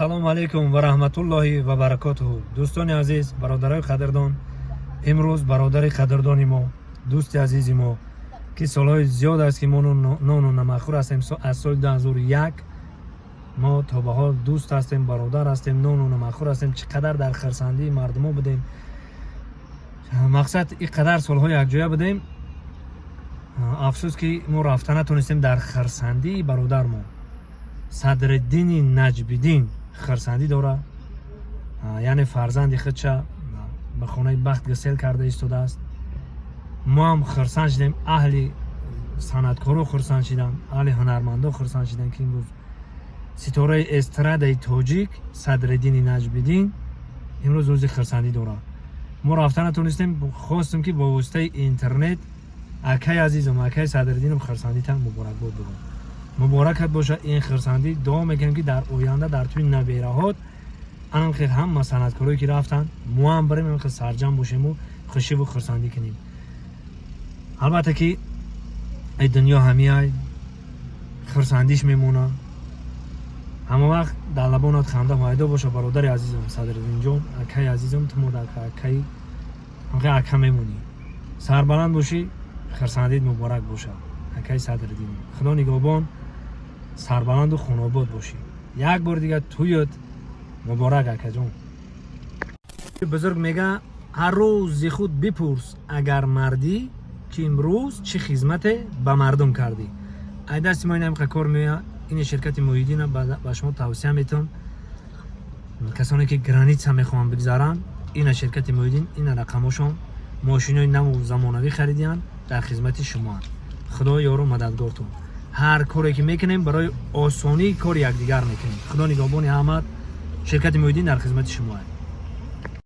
Салому алейкум ва раҳматуллоҳи ва баракотуҳу. Дӯстони азиз, бародарои қадрдон, имрӯз бародари қадрдони мо, дӯсти азизи мо, ки солҳои зиёд аст, ки мо нону намакхӯр ҳастем, аз соли 2001 мо то ба ҳол дӯст ҳастем, бародар ҳастем, нону намакхӯр ҳастем. Чӣ қадар дар хурсандии мардумо будем, мақсад, ин қадар солҳо якҷоя будем. Афсӯс, ки мо рафта натонистем дар хурсандии бародармо. Садриддини Наҷбиддин хурсандӣ дора, яъне фарзанди худша ба хонаи бахт гусел карда истодааст. Мо ҳам хурсанд шудем, аҳли санъаткоро хурсанд шиданд, аҳли ҳунармандо хурсанд шиданд, ки имрӯз ситораи эстрадаи тоҷик Садриддини Наҷбиддин имрӯз рӯзи хурсандӣ дорад. Мо рафта натонистем, хостем, ки бо воситаи интернет акаи азизам, акаи Садриддином, хурсандитан муборакбод бигӯм. Муборакат боша ин хурсандӣ. Дуо мекунем, ки дар оянда дар тӯи набераҳот анам хел ҳама санъаткорое, ки рафтанд, мо ҳам барем, ам хел сарҷам бошему хушиву хурсандӣ кунем. Албатта, ки ай дунё ҳамиай хурсандиш мемона. Ҳама вақт дар лабонат ханда ҳувайдо боша, бародари азизам Садриддинҷон, акаи азизам. Ту мода акаи ҳамхел ака мемонӣ. Сарбаланд бошӣ, хурсандит муборак боша, акаи Садриддин. Худо нигаҳбон, сарбаланду хонобод бошӣ. Як бори дигар тӯёт муборак, акаҷон. Бузург мега: «Ҳар рӯз зи худ бипурс, агар мардӣ, ки имрӯз чӣ хизмате ба мардум кардӣ». Ай дасти мо инамқа кор меояд. Ини ширкати Муҳиддина ба шумо тавсия метавон. Касоне, ки граница мехоҳанд бигзаранд, ина ширкати Муҳиддин, ина рақамошон. Мошинои наву замонавӣ харидианд, дар хизмати шумоанд. Худо ёру мададгортон. Ҳар коре, ки мекунем, барои осонии кори якдигар мекунем. Худо нигаҳбони ҳамат. Ширкати Муҳиддин дар хизмати шумо.